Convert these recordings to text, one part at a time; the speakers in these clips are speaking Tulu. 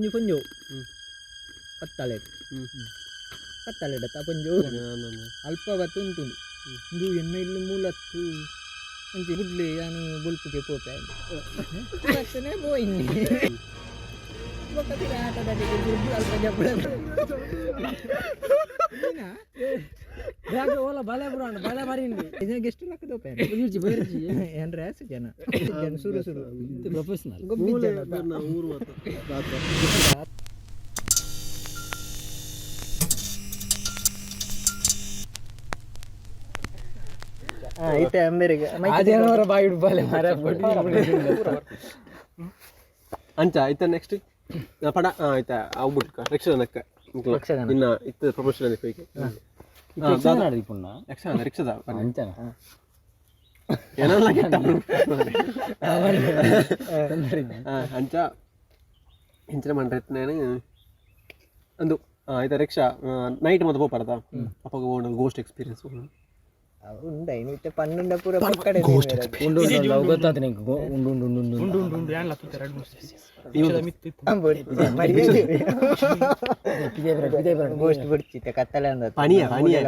ಒಂಜಿ ಪೊಂಜು ಕತ್ತಲೆ ಕತ್ತಲೆಡತ್ತ ಪೊಂಜು ಅಲ್ಪ ಬತ್ತು ಉಂಟುಂಡು ಇಂದು ಎನ್ನ ಇಲ್ಲು ಮೂಲತ್ತು ಅಂಚೆ ಗುಡ್ಲೆ ಯಾನು ಬೊಲ್ಪುಗೆ ಪೋಪೆ ಬತ್ತನೆ ಪೋಯಿನಿ ಬೊಕ್ಕ ಪಿರ ಆಟದಡಿಗೆ ದುಡ್ಡು ಅಲ್ಪ ಜಪ್ಪುಡ. ಬ್ಯಾಗ್ ಓಲ ಬಲೆ ಬುರಾಂಡ್ ಬಲೆ ಬರಿಂಡಿ. ಇದನ್ನ ಗೆಸ್ಟ್ ಲಕ್ಕದೋಪೆ. ಬೈರ್ಜಿ ಬೈರ್ಜಿ. ಏನ್ ರ್ಯಾಸ್ ಜನ ಜನ ಸುರು ಸುರು ಪ್ರೊಫೆಷನಲ್. ಗೊಬ್ಬಿ ಜನ. ಊರು ರಾತ್ರಿ. ಇತ್ತೆ ಅಂಬೇರಿಗೆ. ಆದೇನವರ ಬಾಯಿ ಬಲೆ ಮರ. ಅಂಚ ಇತ್ತ ನೆಕ್ಸ್ಟ್ ಪಡ ಆಯ್ತಾ ಅವು ಬಿಟ್ಕ ಯಕ್ಷಗಾನಕ್ಕೆ. ಯಕ್ಷಗಾನ. ಇನ್ನ ಇತ್ತ ಪ್ರೊಫೆಷನಲ್ ಹೋಗಿ. ಪುಣ್ಣ. ಯಕ್ಷಗಾನ ರಿಕ್ಷದ. ಅಂಚನ. ಏನೆಲ್ಲ ಕೆಟ್ಟ. ಅಂಚ ಇಂಚಿನ ಮಂಡ್ರೆ ಅಂದು ಆಯ್ತಾ ರಿಕ್ಷಾ ನೈಟ್ ಮತ್ತೆ ಪೋಪರದ ಅಪ್ಪಗ ಗೋಸ್ಟ್ ಎಕ್ಸ್ಪೀರಿಯನ್ಸ್. ಉಂಡ ಇತ್ತೆ ಪನ್ನುಂಡ ಪೂರ ಪಕ್ಕಡೆ. ಉಂಡು ಉಂಡು ಉಂಡು, ಅವು ಗೊತ್ತಾತು ನಿಂಗೆ. ಉಂಡು ಉಂಡು ಉಂಡು ಉಂಡು. ಉಂಡು ಉಂಡು ಉಂಡು, ಏನ್ಲ ತೂತೆ ಎರಡು ಮೂರು ಪಿಜೆ ಬರ ಪಿಜೆ ಬರ. ಗೋಸ್ಟ್ ಬಿಡ್ಚಿತ್ತೆ ಕತ್ತಲೆ ಅಂದ. ಪನಿಯ ಪನಿಯ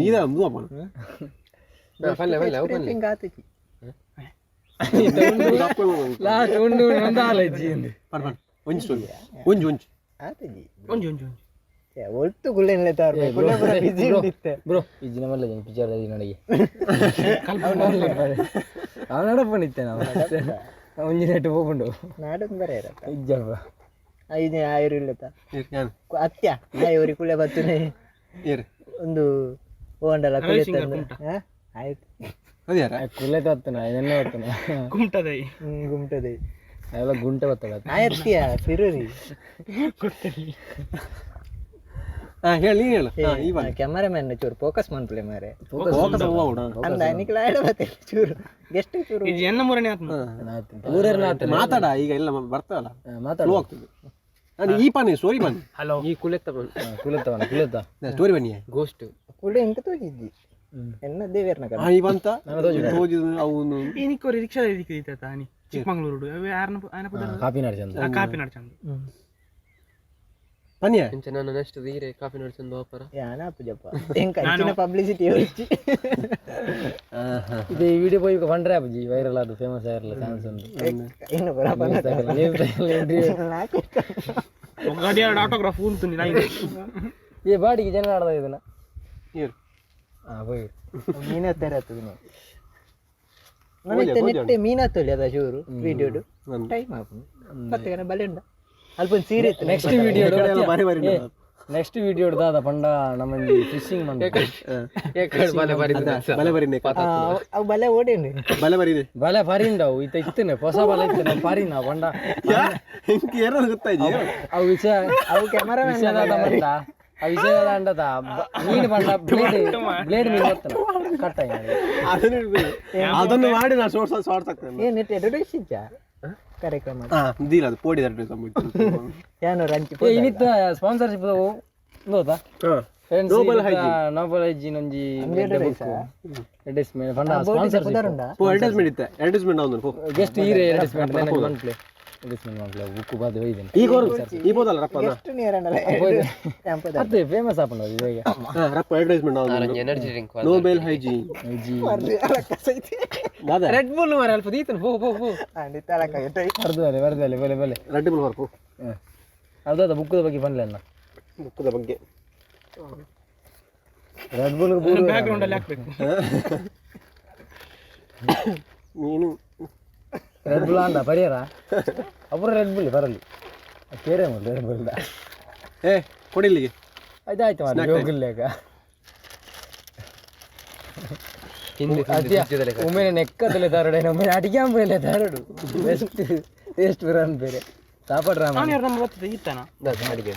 ನೀದ ಅಂದು ಅಪ್ಪ. ಆತುಚಿ. ಲಾಸ್ಟ್ ಉಂಡು ಉಂಡು ಒಂದು ಆಲಜ್ಜಿ ಉಂಡು. ಪಡ್ ಪಡ್ ಒಂಜಿ ಸ್ಟೋರಿ ಒಂಜಿ ಒಂಜಿ. ಆತುಜಿ. ಒಂಜಿ ಒಂಜಿ ಒಂಜಿ. ಒಳ್ತು ಗುಳ್ಳೆನ್ಲೆ ತಾರು ಕುಳ್ಳೆ ಪೂರ ಬಿಸಿ ಉಂಡಿತ್ತೆ. ಬ್ರೋ ಇಜ್ಜಿ ನಮ್ಮಲ್ಲ ಜನ ಪಿಜಾರ ನನಗೆ ಅವನ ನಡಪಣಿತ್ತೆ ನಾವು ಒಂಜಿ ನೆಟ್ಟು ಹೋಗ್ಬಂಡು. ನಾಡೊಂದು ಬರ ಇರತ್ತ. ಇಜ್ಜಪ್ಪ. ಐದು ಆಯಿರು ಇಲ್ಲತ. ಯಾನ್. ಅತ್ಯ ಆಯ್ ಒರಿ ಕುಳ್ಳೆ ಬತ್ತುನೆ. ಏರ್. ಒಂದು ಹೋಂಡಲ ಕುಳ್ಳೆ ತಂದು ಆಯ್ತು. ಅದ್ಯಾರ? ಕುಲೆ ತತ್ತನ ಇದನ್ನೇ ಬತ್ತನ. ಕುಮಟದೈ. ಹ್ಮ್ ಗುಮ್ಟದೆ. ಅವೆಲ್ಲ ಗುಂಟೆ ಬತ್ತಲ್ಲ. ಆಯತ್ಯ ಫಿರುರಿ. ಗೊತ್ತಿಲ್ಲ. ಹಾ ಹೇಳಿ, ನೀನು ಹೇಳು. ಹಾ ಈ ಬನ್ನಿ. ಕ್ಯಾಮರಾಮ್ಯಾನ್ ಚೂರು ಫೋಕಸ್ ಮನ್ಪುಲೆ ಮಾರೆ. ಫೋಕಸ್ ಹೋಗುಣ. ಅಂದ ನಿಕ್ಲ ಆಡ ಬತ್ತೆ ಚೂರು ಗೆಸ್ಟ್ ಚೂರು. ಇದು ಎನ್ನ ಮೂರನೇ ಆತ್ಮ. ಊರೇರ್ನ ಆತನ. ಮಾತಾಡ ಈಗ ಎಲ್ಲ ಬರ್ತದಲ್ಲ. ಮಾತಾಡ. ಫ್ಲೋ ಆಗ್ತದೆ. ನಾನು ಈ ಪಾನಿ ಸ್ಟೋರಿ ಬನ್ನಿ. ಹಲೋ. ಈ ಕುಲೆತ್ತ ಬಂದು. ಕುಲತ್ತವನ ಕುಲತ್ತ. ಸ್ಟೋರಿ ಬನ್ನಿ. ಗೋಸ್ಟ್. ಕುಳ್ಳೆ ಎಂಕ ತೋಜಿದ್ದಿ ಎನ್ನ ದೇವೇರ್ನ ಕಡೆ. ಹಾ ಈ ಬಂತ ತೋಜಿದ ಅವನು. ಏನಕ್ಕೆ ರಿಕ್ಷಾ ಇದಕ್ಕೆ ಇತ್ತ ತಾನಿ ಚಿಕ್ಕಮಂಗ್ಳೂರು ಅವು ಯಾರನ್ನ ಆಯನ ಪುದರ್. ಕಾಪಿ ನಾಡ್ಚಂದ. ಕಾಪಿ ನಡ್ಚಂದು. ಪನಿಯ. ಇಂಚ ನಾನು ನೆಕ್ಸ್ಟ್ ಈರೆ ಕಾಫಿ ನೋಡ್ಸಂದು ವಾಪರ. ಯಾನ ಪೂಜಪ್ಪ ಎಂಕ ಅಂಚಿನ ಪಬ್ಲಿಸಿಟಿ ಹೊಡಿಚಿ. ಇದು ಈ ವಿಡಿಯೋ ಪೋಯಿ ಪಂಡ್ರೆ ಅಪ್ಪಾಜಿ ವೈರಲ್ ಅದು ಫೇಮಸ್ ಆಗಿರಲ್ಲ ಚಾನ್ಸ್ ಉಂಟು. ಇನ್ನು ಬರ. ನ್ಯೂಸ್. ఒక ಗಡಿ ಎರಡು ಆಟೋಗ್ರಾಫ್ ಉಂಟು ನೀನು. ಈ ಬಾಡಿಗೆ ಜನ ಆಡ್ದ ಇದನ್ನ. ಏರ್. ಹಾ ಹೋಗಿ. ಮೀನ ತೆರತ್ತದ ನಾನು ನೆಟ್ಟೆ ಮೀನ ತೊಲಿ ಅದ ಚೂರು ವಿಡಿಯೋಡು ಟೈಮ್ ಆಪುಂಡು ಪತ್ತೆ ಗಣ ಬಲೆ ಉಂಡ ಅಲ್ಪ ಒಂಜಿ ಸೀರೆ ಇತ್ತು. Next video. ಬಾರಿ ಬಾರಿ. ನೆಕ್ಸ್ಟ್ ವಿಡಿಯೋ ದಾದ ಪಂಡ ನಮ್ಮಲ್ಲಿ ಫಿಶಿಂಗ್ ಮಂಡ. ಬಲೆ ಬರಿ. ಬಲೆ ಬರಿನೆ. ಅವು ಬಲೆ ಓಡೇನು. ಬಲೆ ಬರಿನೆ. ಬಲೆ ಪರಿಂಡವು ಇತ್ತ ಇತ್ತನೆ ಹೊಸ ಬಲೆ ಇತ್ತನೆ ಪರಿನ ಪಂಡ. ಹಿಂಗೆ ಏನಾದ್ರು ಗೊತ್ತಾಯ್ತು. ಅವು ವಿಷಯ ಅವು ಕ್ಯಾಮರಾ. ವಿಷಯದಾದ ಮಂಡ ಆ ವಿಷಯದಾದ ಅಂಡದ ಮೀನು ಪಂಡ ಬ್ಲೇಡ್ ಬ್ಲೇಡ್ ಮೀನು ಗೊತ್ತನ ಕಟ್ ಆಗಿ. ಅದನ್ನು ಅದನ್ನು ಮಾಡಿ ನಾನು ಶೋರ್ಟ್ಸ್ ಶಾರ್ಟ್ಸ್ ಆಗ್ತೇನೆ. ಏನ್ ನೆಟ್ ಅಡ್ವರ್ಟೈಸ್ ಇಜ್ಜಾ ಕಾರ್ಯಕ್ರಮ. ಹಾ ದೀಲ ಅದು ಪೋಡಿ ಅಡ್ರೆಸ್. ಯಾನು ರಂಚಿ. ಏ ಇನ್ನಿತ್ತ ಸ್ಪಾನ್ಸರ್ಶಿಪ್ ಗೊತ್ತಾ friends? Noble Hygiene. Noble hygiene ಒಂಜಿ ಅಡ್ವರ್ಟೈಸ್ಮೆಂಟ್ ಪಂಡ ಸ್ಪಾನ್ಸರ್ಶಿಪ್. ಪೋ ಅಡ್ವರ್ಟೈಸ್ಮೆಂಟ್ ಇತ್ತೆ ಅಡ್ವರ್ಟೈಸ್ಮೆಂಟ್ ಅವನು ಪೋ. ಗೆಸ್ಟ್ ಈರೆ ಅಡ್ವರ್ಟೈಸ್ಮೆಂಟ್ ಮನ್ಪ್ಲೆ ಅಡ್ವರ್ಟೈಸ್ಮೆಂಟ್ ಮನ್ಪ್ಲೆ ಬುಕ್ ಬಾದ ಒಯ್ದೇನೆ. ಈಗ ಹೊರ ಈ ಬೋದಲ್ಲ ರಪ್ಪ ಅದ. ಎಷ್ಟು ನೇರನಲ್ಲ. ಅತ್ತೆ ಫೇಮಸ್ ಆಪುಂಡು ಅದು ಇವಾಗ. ಹಾ ರಪ್ಪ ಅಡ್ವರ್ಟೈಸ್ಮೆಂಟ್ ಅವನು. Energy drink. Nobel hygiene. ದಾದಾ. ರೆಡ್ ಬುಲ್ ಮಾರ ಅಲ್ಪ ದೀತನ ಪೋ ಪೋ ಪೋ. ಬರ್ದು ಬಲೆ ಬರ್ದು ಬಲೆ ಬಲೆ ಬಲೆ. ರೆಡ್ ಬುಲ್ ಹೊರಪು. ಅರ್ಧ ಬುಕ್ಕದ ಬಗ್ಗೆ ಪನ್ಲೆ ಅನ್ನ. ಬುಕ್ಕದ ಬಗ್ಗೆ. Red bull. Back ground ಅಲ್ಲಿ ಹಾಕ್ಬೇಕು. ನೀನು. ರೆಡ್ ಬುಲ್ ಅಂದ ಪರಿಹಾರ ಅಪುರ ರೆಡ್ ಬುಲ್ ಬರಲಿ ಕೇರೆ ಮೊದಲು ರೆಡ್ ಬುಲ್. ಏ ಕೊಡಿ ಇಲ್ಲಿಗೆ. ಆಯ್ತು ಆಯ್ತು ಮಾರ್ರೆ ಹೋಗಿಲ್ಲೇಕ. ಒಮ್ಮೆ ನೆಕ್ಕದಲ್ಲೇ ತರಡೆ ಒಮ್ಮೆ ಅಡಿಗೆ ಮೇಲೆ ತರಡು ಬೆಸ್ಟ್ ಟೇಸ್ಟ್ ಬರನ್ ಬೇರೆ ಸಾಪಾಡು ರಾಮ. ನಾನು ಯಾರು ನಮ್ಮ ಗೊತ್ತಿದೆ ಇತ್ತಾನ. ಅಡಿಗೆ.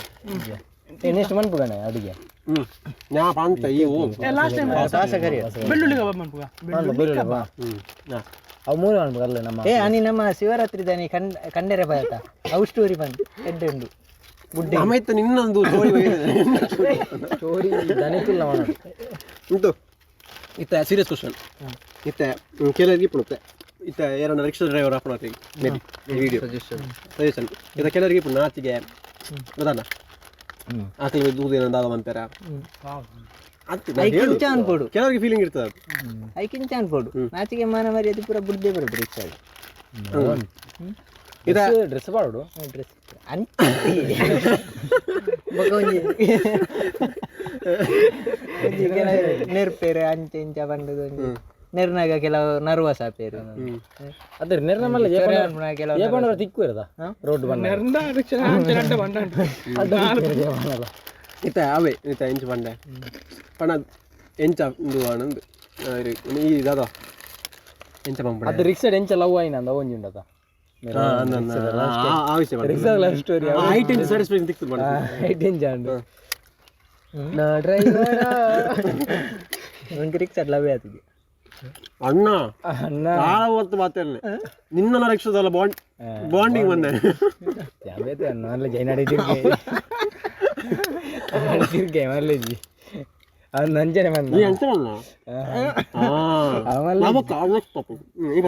ನೆಕ್ಸ್ಟ್ ಮನ್ಪುಗಣೆ ಅಡಿಗೆ. ಹ್ಮ್ ನಾ ಪಾಂತ ಈ ಓ. ಲಾಸ್ಟ್ ಟೈಮ್ ಬೆಳ್ಳುಳ್ಳಿ ಕಬಾಬ್ ಮನ್ಪುಗ. ಬೆಳ್ಳುಳ್ಳಿ ಬಾ. ಹ್ಮ್ ನಾ. ಅವು ಮೂರು ಮನ್ಪುಗ ಅಲ್ಲ ನಮ್ಮ. ಏ ಅನಿ ನಮ್ಮ ಶಿವರಾತ್ರಿ ದಾನಿ ಕಂಡೆರೆ ಬಯತ ಅವು ಸ್ಟೋರಿ ಬಂದು ಎಡ್ಡೆ ಉಂಡು ಗುಡ್ಡೆ. ನಮ್ಮೈತ ನಿನ್ನೊಂದು ಸ್ಟೋರಿ. ಸ್ಟೋರಿ ದನಿತುಲ್ಲ ಮಾಡೋದು. ಉಂಟು ಇತ್ತ ಸೀರಿಯಸ್ ಕ್ವಶನ್ ಇತ್ತೆ ಕೆಲವರಿಗೆ ಇಪ್ಪುಣುತ್ತೆ ಇತ್ತ ಏರನ್ನ ರಿಕ್ಷಾ ಡ್ರೈವರ್ ಹಾಕೋಣ maybe video suggestion. Suggestion ಇತ್ತ ಕೆಲವರಿಗೆ ಇಪ್ಪು ನಾಚಿಗೆ. ಗೊತ್ತಾನ ಆಕಲಿ ದೂದ ದಾದ ಮಂತಾರ. ಐಕ್ ಇಂಚ ಅನ್ಪೋಡು. ಕೆಲವರಿಗೆ ಫೀಲಿಂಗ್ ಇರ್ತದೆ ಅದು. ಐಕ್ ಇಂಚ ಅನ್ಪೋಡು, ನಾಚಿಗೆ ಮಾನ ಮರ್ಯಾದೆ ಪೂರ ಬುಡ್ದೇ ಬರೋದು ರಿಕ್ಷಾಡ್. ಇದ ಡ್ರೆಸ್ ಪಾಡೋಡು. ಡ್ರೆಸ್ ಅಂಚ ಬೊಕ ಒಂಜಿ ಒಂಜಿ ಕೆಲವು ನೆರ್ಪೇರು ಅಂಚೆ ಇಂಚ ಪಂಡದು, ಒಂಜಿ ನೆರ್ನಾಗ ಕೆಲವು ನರ್ವಸ್ ಆಪೇರು. ಅದೇ ನೆರ್ನ ಮಲ್ಲ ಚೊರೆ ಅನ್ಪುನ ಕೆಲವು. ಜಯಪಂಡ ತಿಕ್ಕು ಇರದ ರೋಡ್ ಬಂದ. ನೆರ್ಂದ ರಿಕ್ಷಾ ಅಂಚೆ ರಡ್ಡ ಬಂಡ. ಇತ್ತ ಅವೇ ಇತ್ತ ಎಂಚ ಪಂಡೆ ಪಣ ಎಂಚ ಇಂದು ಆನಂದ್ ಈ ದಾದ ಎಂಚ ಪಂಪಡೆ. ಅದು ರಿಕ್ಷಾ ಎಂಚ ಲವ್ ಆಯ್ನ ಅಂದ ಒಂಜಿ ಉಂಡತ. ಆ ವಿಷಯ. Rickshaw love story. Height ಎಂಚ ಸ್ಯಾಟಿಸ್ಫ್ಯಾಕ್ಷನ್ ತಿಕ್ತು ಪಂಡ. ಹೈಟ್ ಎಂಚ ಉಂಡು ನಾ ಡ್ರೈವರ್. ಒಂಜಿ ರಿಕ್ಷಾ ಲವ್ ಆತಿಗೆ. ಅಣ್ಣ. ಅಣ್ಣ. ಆಳ ಹೊತ್ತು ಮಾತಾಡಲೆ ನಿನ್ನ ರಿಕ್ಷಾದಲ್ಲ ಬಾಂಡ್ ಬಾಂಡಿಂಗ್ ಬಂದೆ. ಯಾವೇತೆ ಅಣ್ಣ ಅಲ್ಲ ಜೈನಾಡಿ ತಿರ್ಗೆ ತಿರ್ಗೆ ಮಲ್ಲೆಜ್ಜಿ ಅದು ನಂಜನೆ ಬಂದ. ನೀ ಎಂಚ ಅಣ್ಣ ಆಮಲ್ಲ. ನಮಕ್ ಅವಕ್ ಈಗ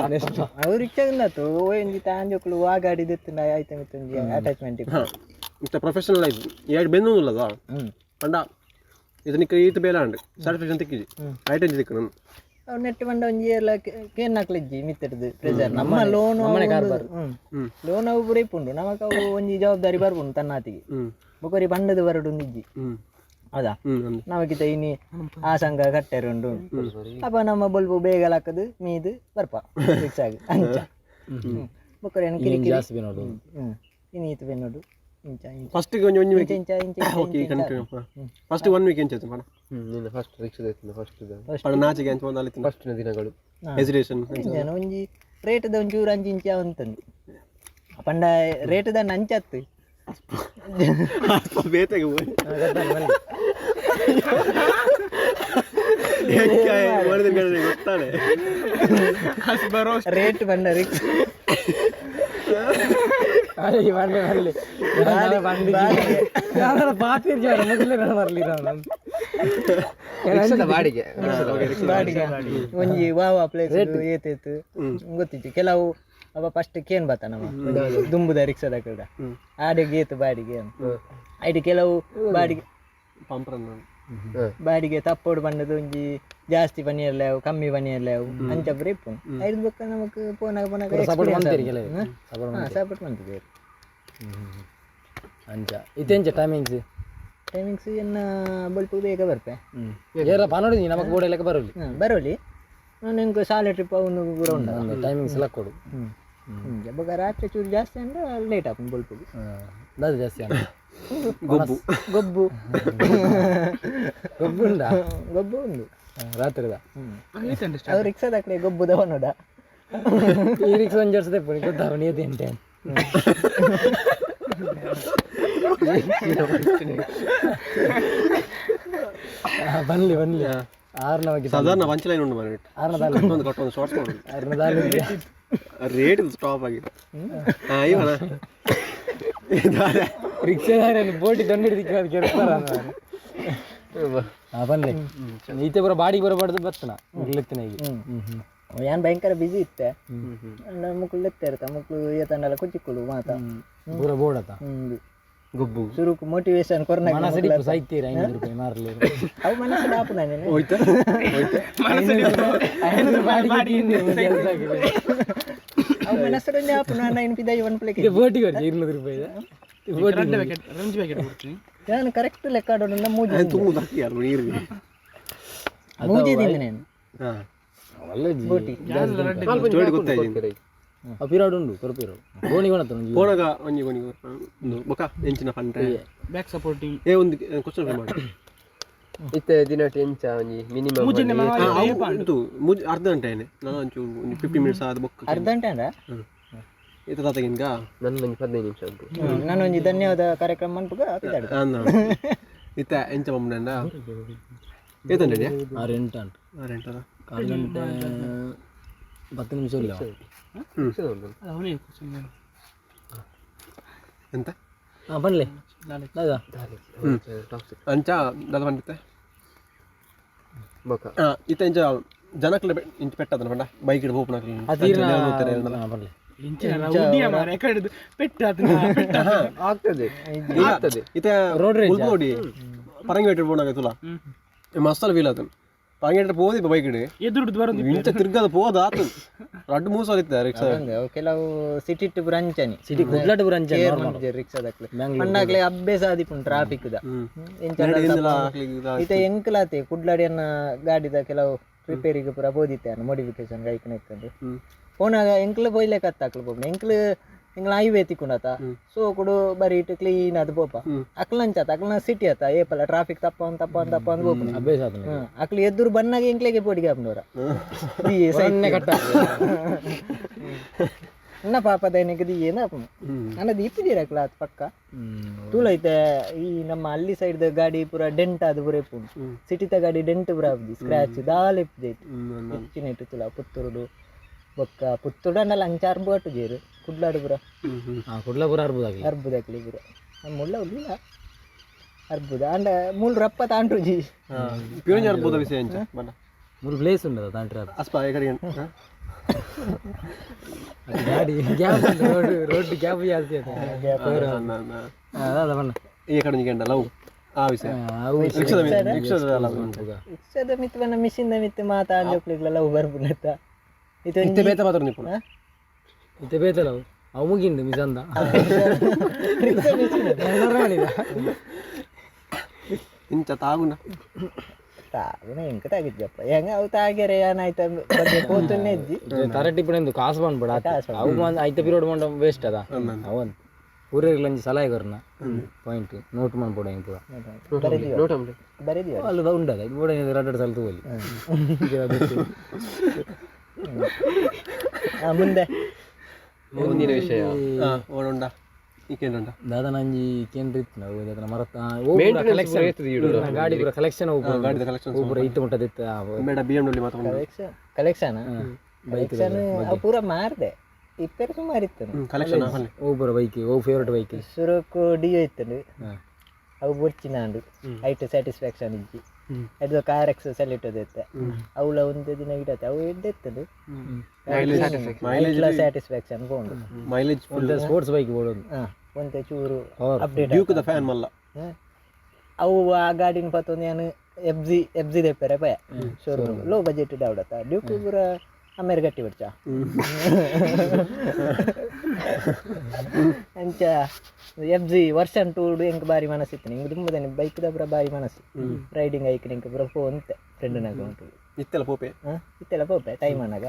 ಅವು ರಿಕ್ಷಾ ಉಂಡಾತು ಒಂಜಿ ತಾಂಜೋಕ್ಲು ಆ ಗಾಡಿ ದೆತ್ತುಂಡ ಆಯ್ತ ಮಿತ್ತ ಒಂಜಿ ಅಟ್ಯಾಚ್ಮೆಂಟ್. ಇತ್ತ ಪ್ರೊಫೆಷನಲ್ ಲೈಫ್ ಎರಡು ಬೆನ್ನುಲ್ಲದ ಪಂಡ ಇದನ್ನ ಈತ ಬೇಲ ಅಂಡ್ ಸ್ಯಾಟಿಸ್ಫ್ಯಾಕ್ಷನ್ ತಿಕ್ಕಿಜಿ ಹೈಟ್ ಎಂಚ ತಿಕ್ಕು. ಅವು ನೆಟ್ ಬಂಡ ಒಂಜಿ ಎಲ್ಲ ಕೇನ್ ಹಾಕ್ಲಿಜ್ಜಿ ಮಿತ್ತಡ್ದು ಪ್ರೆಷರ್ ನಮ್ಮ ಲೋನ್. ಲೋನ್ ಅವು ಪೂರ ಇಪ್ಪುಂಡು ನಮಕ್, ಅವು ಒಂಜಿ ಜವಾಬ್ದಾರಿ ಬರ್ಪುಂಡು ತನ್ನಾತಿಗೆ. ಬೊಕೊರಿ ಬಂಡದ ಬರಡು ಒಂದಿಜ್ಜಿ. ಹೌದಾ? ಹ್ಮ್ ಅಂದ್. ನಮಗಿತ ಇನಿ ಆ ಸಂಘ ಕಟ್ಟೆರೆ ಉಂಡು ಅಪ್ಪ, ನಮ್ಮ ಬೊಲ್ಪು ಬೇಗ ಲಾಕದು ಮೀದು ಬರ್ಪ ರಿಕ್ಷಾಗ್ ಅಂಚ ಬೊಕೊರಿ ಏನು ಕಿರಿಕಿರಿ. ಜಾಸ್ತಿ ನೋಡು. ಇನಿ ಈತ ಬೆನ್ನೋಡು ಇಂಚ ಇಂಚ. ಫಸ್ಟ್ ಒಂಜಿ ಒಂಜಿ ಇಂಚ ಇಂಚ ಇಂಚ ಇಂಚ. ಓಕೆ ಇಂಚ. Continue. First one week ಎಂಚ ಆಯ್ತು ಪಣ? ನಿನ್ನ ಫಸ್ಟ್ ರಿಕ್ಷಾ ಇತ್ತು ಫಸ್ಟ್. ಪಣ ನಾಚಿಗೆ ಎಂಚ ಒಂದು ಅಲ್ಲಿತ್ತು. ಫಸ್ಟಿನ ದಿನಗಳು. ಹೆಸಿಟೇಷನ್. ಇಂಚನ ಒಂಜಿ ರೇಟ್ದ ಒಂಚೂರು ಅಂಚಿ ಇಂಚ ಅಂತಂದು ಪಂಡ ರೇಟ್ದ ಅಂಚತ್ತು. ಬೇತೆಗೆ ಹೋಗಿ ಗೊತ್ತಾನೆ. ರೇಟ್ ಬಂಡ ರಿಕ್ಷಾ. ಅರೆ ಬಂಡೆ ಬರ್ಲಿ ಬಂಡಿ ಪಾತಿರ್ ಜನ ಮೊದಲೇ ಬರ್ಲಿ. ರಿಕ್ಷಾದ ಬಾಡಿಗೆ. ಬಾಡಿಗೆ ಒಂಜಿ ವಾ ವಾ ಪ್ಲೇಸ್ ಏತೇತು ಗೊತ್ತಿತ್ತು ಕೆಲವು. ಅವ ಫಸ್ಟ್ ಕೇನ್ ಬತ್ತ ನಮ್ಮ ದುಂಬುದ ರಿಕ್ಷಾದ ಕಡ ಆಡೆಗೆ ಏತು ಬಾಡಿಗೆ ಐಟ್ ಕೆಲವು ಬಾಡಿಗೆ ಪಂಪ್ರನ್ನ. ಬಾಡಿಗೆ ತಪ್ಪೋಡು ಬಂಡದು ಒಂಜಿ ಜಾಸ್ತಿ ಪನಿಯಲ್ಲ ಅವು ಕಮ್ಮಿ ಪನಿಯಲ್ಲ ಅವು ಅಂಚ ಪೂರ ಇಪ್ಪು. ಐದು ಬೊಕ್ಕ ನಮಕ್ ಪೋನಾಗ ಪೋನಾಗ ಸಪೋರ್ಟ್ ಮಂತೀರಿ ಕೆಲವು ಸಪೋರ್ಟ್. ಹಾಂ, ಸಪೋರ್ಟ್ ಮಂತಿದ್ದೇವೆ. ಅಂಚ ಇತ್ತೆಂಚ ಟೈಮಿಂಗ್ಸ್? ಟೈಮಿಂಗ್ಸ್ ಎನ್ನ ಬೊಲ್ಪು ಬೇಗ ಬರ್ಪೆ. ಏರ ಪನೋಡಿ ನಮಕ್ ಬೋರ್ಡ್ ಎಲ್ಲ ಬರೋಲಿ. ಹಾಂ, ಬರೋಲಿ. ನಾನು ನಿಂಗೆ ಶಾಲೆ ಟ್ರಿಪ್ ಅವನು ಪೂರ ಉಂಟು. ಟೈಮಿಂಗ್ಸ್ ಎಲ್ಲ ಕೊಡು. ಹ್ಞೂ ಹ್ಞೂ ಬೊಕ್ಕ ರಾತ್ರಿ ಚೂರು ಜಾಸ್ತಿ ಅಂದ್ರೆ ಲೇಟ್ ಆಪುಂಡು ಬೊಲ್ಪುಗು. ಅದು ಜಾಸ್ತಿ ಅಲ್ಲ. ಗೊಬ್ಬು. ಗೊಬ್ಬು. ಗೊಬ್ಬು ಉಂಡಾ? ಗೊಬ್ಬು ಉಂಡು. ರಾತ್ರಿದ. ಅವು ರಿಕ್ಷಾದ ಕಡೆ ಗೊಬ್ಬುದ ನೋಡ. ಈ ರಿಕ್ಷಾ ಒಂಜಿ ವರ್ಷ ತೆಪ್ಪು ಗೊತ್ತಾವ ನೀತಿ ಎಂಟೆ. ಬನ್ಲಿ ಬನ್ಲಿ ಆರ್ನ ಬಗ್ಗೆ. ಸಾಧಾರಣ ಪಂಚ್ ಲೈನ್ ಉಂಟು ಮನೆ. ಆರ್ನ ದಾಲ್. ಕಟ್ಟೊಂದು ಕಟ್ಟೊಂದು ಶಾರ್ಟ್ಸ್ ಮಾಡೋದು. ಆರ್ನ ದಾಲ್. ರೇಟ್ ಸ್ಟಾಪ್ ಆಗಿದೆ. ಹಾಂ ಇವನ. ರಿಕ್ಷಾದಾರನ್ನು ಬೋಟಿ ದೊಂಡೆ ಹಿಡಿದಿಕ್ಕೆ ಅದಕ್ಕೆ ಇರ್ತಾರ. ಹಾ ಬನ್ಲಿ ಈತೆ ಬರೋ ಬಾಡಿಗೆ ಬರಬಾರ್ದು ಬರ್ತನ ಮುಗ್ಲೆತ್ತಿನ ಈಗ. ಯಾನ್ ಭಯಂಕರ ಬಿಸಿ ಇತ್ತೆ. ಮಕ್ಕಳು ಲೆತ್ತ ಇರ್ತ ಮಕ್ಕಳು ಏತಂಡಲ ಕುಚಿಕ್ಕುಳು ಮಾತ. ಪೂರ ಬೋರ್ಡ್ ಆತ. ಹ್ಮ್. ಗೊಬ್ಬು. ಸುರುಕು ಮೋಟಿವೇಶನ್ ಕೊರ್ನಾಗ. ಮನಸ್ಸು ಸೈತೀರ 500 ರೂಪಾಯಿ ಮಾರಲಿ. ಅವು ಮನಸ್ಸು ಆಪು ನಾನು. ಹೋಯ್ತಾ ಹೋಯ್ತಾ. 500 ಬಾಡಿಗೆ ತಿಂದೆ ಒಂದು ಕೆಲ್ಸ ಆಗಿದೆ. ಅವು ಮನಸ್ಸು ಆಪು ನಾನು ಇನ್ನು ಪಿದಾಯಿ ಒನ್ ಪ್ಲೇಕ್. ಇದು ಬೋಟಿಗೆ ಬರ್ಜಿ 200 ರೂಪಾಯಿ ಬೋಟಿ. ರಡ್ಡ ಪ್ಯಾಕೆಟ್ ರಂಜಿ ಪ್ಯಾಕೆಟ್ ಕೊಡ್ತೀನಿ. ನಾನು ಕರೆಕ್ಟ್ ಲೆಕ್ಕ ಆಡೋಣ ಮೂಜಿ. ತುಂಬ ಹಾಕಿ ಯಾರು ನೀರಿಗೆ. ಮೂಜಿ ತಿಂದೆ ನಾನು. ಹಾಂ. ಒಳ್ಳೆ ಬೋಟಿ. ಸ್ಟೋರಿ ಗೊತ್ತಾಯ್ತು. ಪಿರಾಡ್ ಉಂಡು ಕೊರಪಿರಾಡು ಗೋಣಿ ಕೊಣತ ಒಂಜಿ. ಪೋನಾಗ ಒಂಜಿ ಗೋಣಿ ಒಂದು ಬೊಕ ಎಂಚಿನ ಪಂಡ್ರೆ. Back supporting. ಏ ಒಂದು ಕ್ವಶನ್ ಮಾಡಿ. ಇತ್ತೆ ದಿನಟ್ ಎಂಚ ಒಂಜಿ ಮಿನಿಮಮ್? ಮೂಜಿನೆ. ಅವು ಉಂಟು ಮುಜ್ ಅರ್ಧ ಗಂಟೆ ಏನೆ ನಾನು ಒಂಚೂರು ಒಂದು 50 ಮಿನಿಟ್ಸ್ ಆದ ಬೊಕ್ಕ. ಅರ್ಧ ಗಂಟೆ ಅಂಡ. ಈತ ತಾತಗಿನ್ಗ. ನನ್ನ ಒಂಜಿ 15 ನಿಮಿಷ ಉಂಟು. ನಾನು ಒಂಜಿ ಧನ್ಯವಾದ ಕಾರ್ಯಕ್ರಮ ಮನ್ಪುಗ ಪಿದಾಡು. ಅಂದ ಇತ್ತ ಎಂಚ ಪಂಪುಂಡ ಏತಂಡ? ಆರು ಎಂಟು ಅಂಟು. ಆರು ಎಂಟದ. ಕಾಲು ಗಂಟೆ 10 ನಿಮಿಷ ಇಲ್ಲ. ಅವನೇ ಕ್ವಶನ್. ಎಂತ? ಹಾಂ ಬನ್ಲಿ ದಾದಾ. ಅಂಚ ದಾದ ಪಂಡಿತ್ತೆ. ಬೊಕ ಇತ್ತ ಎಂಚ ಜನಕ್ಲೆ ಇಂಚ ಪೆಟ್ಟದನ ಪಂಡ ಬೈಕ್ ಇಡ್ ಪೋಪುನಕ್ಲೆ. ತೀರ್ನ ಹಾಂ ಬನ್ಲಿ. ಆಗ್ತದೆ ಆಗ್ತದೆ. ಇತ್ತೆ ಉಲ್ಪೋಡಿ ಪರಂಗಿ ಪೋನಾಗ ತುಲ ಮಸ್ತ್ ಫೀಲ್ ಆತನ್. ಪರಂಗಿ ಪೋದಿ ಬೈಕ್ ಎದುರುಡ್ದು ಬರೋದು. ಇಂಚ ತಿರ್ಗದ ಪೋದ ಆತು ರಡ್ಡು ಮೂರು ಸಾವಿರ ಇತ್ತ ರಿಕ್ಷಾ. ಅವು ಕೆಲವು ಸಿಟಿ ಟು ಬ್ರಂಚನಿ ಸಿಟಿ ಕುಡ್ಲಟ್ ಬ್ರಂಚ್. ರಿಕ್ಷಾದಕ್ಲೆ ಪಂಡಾಗ್ಲೆ ಅಭ್ಯಾಸ ಆದಿಪುಂಡು ಟ್ರಾಫಿಕ್ ದ. ಎಂಚ ಇತ್ತೆ ಎಂಕಲಾತೆ ಕುಡ್ಲಾಡಿಯನ್ನ ಗಾಡಿದ ಕೆಲವು ರಿಪೇರಿಗೆ ಪೂರ ಬೋದಿತ್ತೆ ಮಾಡಿಫಿಕೇಶನ್ ಗೈಕ್ ನೆಕ್ಕಂದು ಪೋನಾಗ ಎಂಕ್ಲ ಪೋಯ್ಲೆ ಕತ್ತಾಕ್ಲು ಪೋಪುಂಡು. ಎಂಕ್ಲು ಎಂಕ್ಲ ಹೈವೇ ತಿಕ್ಕುಂಡತ ಸೊ ಕುಡು ಬರೀ ಇಟ್ಟು ಕ್ಲೀನ್ ಅದು ಪೋಪ. ಅಕ್ಲಂಚಾತ ಅಕ್ಲನ ಸಿಟಿ ಆತ ಏಪಲ್ಲ ಟ್ರಾಫಿಕ್ ತಪ್ಪನ್ ತಪ್ಪನ್ ತಪ್ಪನ್ ಪೋಪುಂಡು. ಅಭ್ಯಾಸ ಆತನ. ಅಕ್ಲು ಎದುರು ಬನ್ನಾಗ ಎಂಕ್ಲೆಗೆ ಪೋಡಿಗೆ ಆಪುಂಡವರ ಅನ್ನ ಪಾಪದ ಏನಕ್ಕೆ ದಿಯೇನ ಆಪುಂಡು ಅನ್ನ ದೀಪಿದ್ದೀರ ಅಕ್ಲ ಅದು ಪಕ್ಕ ತೂಲೈತೆ. ಈ ನಮ್ಮ ಅಲ್ಲಿ ಸೈಡ್ ಗಾಡಿ ಪೂರ ಡೆಂಟ್ ಅದು ಪೂರ ಇಪ್ಪುಂಡು. ಸಿಟಿತ ಗಾಡಿ ಡೆಂಟ್ ಪೂರ ಆಪುಜಿ, ಸ್ಕ್ರಾಚ್ ದಾಲ ಇಪ್ಪುಜೈತು ಹೆಚ್ಚಿನ ಇಟ್ಟು ತುಲ ಪುತ್ತೂರುಡು ಬೊಕ್ಕ ಪುತ್ತೂರು ಅಂಡಲ ಅಂಚಾರು ಬೋಟು ಜೇರು ಕುಡ್ಲಾಡು ಪೂರ. ಕುಡ್ಲಪುರ ಅರ್ಬುದಾಗಲಿ. ಅರ್ಬುದಕ್ಲಿ ಪೂರ ನಮ್ಮ ಮುಳ್ಳ ಉಳ್ಳಿಲ್ಲ ಅರ್ಬುದ ಅಂಡ ಮೂಲು ರಪ್ಪ ತಾಂಡ್ರುಜಿ. ಪ್ಯೂರ್ ಅರ್ಬೋದ ವಿಷಯ ಎಂಚ ಬಣ್ಣ. ಮೂರು ಪ್ಲೇಸ್ ಉಂಟದ ತಾಂಟ್ರ. ಅಸ್ಪ ಈ ಕಡೆ. ಗಾಡಿ gap, road road gap ಜಾಸ್ತಿ ಆಯ್ತು. ಅದ ಬಣ್ಣ. ಈ ಕಡೆ ಗಂಡ ಲವ್ ಆ ವಿಷಯ ರಿಕ್ಷಾದ ಮಿತ್, ರಿಕ್ಷಾದ ಲವ್. ರಿಕ್ಷಾದ ಮಿತ್ ಬಣ್ಣ ಮಿಷಿನ್ ಮಿತ್ ಮಾತಾಡ್ಲಿಕ್ಲೆಲ್ಲ ಬರ್ಪುಂಡತ್ತ ಇದು. ಇತ್ತೆ ಬೇತ ಮಾತ್ರ ನಿಪುಣ. ಇತ್ತೆ ಬೇತಲ್ಲ ಅವು ಮುಗಿಂಡು ಮಿಸಂದ. ರಿಕ್ಷಾ ಮಿಷಿನ್ ಇಂಚ ತಾಗುನ. ತಾಗುನ ಎಂಕ ತಾಗಿದ್ಯಪ್ಪ ಹೆಂಗ ಅವು ತಾಗ್ಯಾರೆ ಏನಾಯ್ತ ಬಗ್ಗೆ ಪೋತುನ್ನೇ ಇಜ್ಜಿ. ತರಟಿ ಪುಣೆಂದು ಕಾಸು ಬಂದ್ಬಿಡ ಅವು ಐತ ಪಿರಿಯಡ್ ಮಂಡ ವೇಸ್ಟ್ ಅದ ಅವನ್ ಊರಿಗೆ ಒಂಜಿ ಸಲಹೆ ಕೊರ್ನ ಪಾಯಿಂಟ್ ನೋಟ್ ಮನ್ಪೊಡು ಹೆಂಗ್ ಪೂರ. ಬರೀದಿವ. ಅಲ್ಲ ಉಂಡದ ಇದು ಬೋಡ ರಡ್ಡು ಸಲ ತಗೋಲಿ. ಮುಂದೆ ಮುಂದಿನ ವಿಷಯ. ಓಡುಂಡ ಈ ಕೇಂದ್ರ. ದಾದನ ಒಂಜಿ ಕೇಂದ್ರ ಇತ್ತು ನಾವು ದಾದನ ಮರತ ಕಲೆಕ್ಷನ್ ಗಾಡಿ ಪೂರ ಕಲೆಕ್ಷನ್ ಗಾಡಿದ ಕಲೆಕ್ಷನ್. ಪೂರ ಇತ್ತು ಮುಟ್ಟದಿತ್ತು. ಬೇಡ B M W ಮಾತ್ರ. Collection collection collection ಅವು ಪೂರ ಮಾರ್ದೆ ಇಪ್ಪರು ಸುಮಾರು ಇತ್ತು. ಕಲೆಕ್ಷನ್. ಓ ಪೂರ ಬೈಕ್ ಓ ಫೇವ್ರೆಟ್ ಬೈಕ್? ಸುರಕ್ಕು ಡಿಯೋ ಇತ್ತು, ಅವು ಬೊಡ್ಚಿನಾಂಡು ಐಟ್ ಸ್ಯಾಟಿಸ್ಫ್ಯಾಕ್ಷನ್ ಇಜ್ಜಿ. ಅದು car X salute ಇತ್ತೆ ಅವಳ ಒಂದು ದಿನ ಗಿಡತ್ತೆ ಅವು ಎಡ್ಡೆ ಸ್ಯಾಟಿಸ್ಫ್ಯಾಕ್ಷನ್ ಪೋಂಡು. Mileage. Sports bike ಬೋಡೊಂದು. ಹಾಂ ಒಂತೆ ಚೂರು update. Duke the fan ಮಲ್ಲ. ಅವು ಆ ಗಾಡಿನ ಪತ್ತೊಂದು ಏನು F G F G ದೆಪ್ಪರೆ ಪಯ showroom low budget ಡಾವಡತ್ತ Duke ಪೂರ ಅಮ್ಮೇರು ಗಟ್ಟಿ ಬಿಡ್ಚ ಅಂಚ F G version 2 ಎಂಕ್ ಬಾರಿ ಮನಸ್ಸಿತ್ತು. ನಿಂಗೆ ತುಂಬಾ ಬೈಕ್ ಪೂರ ಬಾರಿ ಮನಸ್ಸು ರೈಡಿಂಗ್ ಐಕ್ ನಿಂಗೆ ಪೂರ ಪೋ ಅಂತೆ ಫ್ರೆಂಡ್ನಾಗ ಉಂಟು. ಇತ್ತೆಲ್ಲ ಪೋಪೆ. ಹಾಂ ಇತ್ತೆಲ್ಲ ಪೋಪೆ ಟೈಮ್ ಅನ್ನಾಗ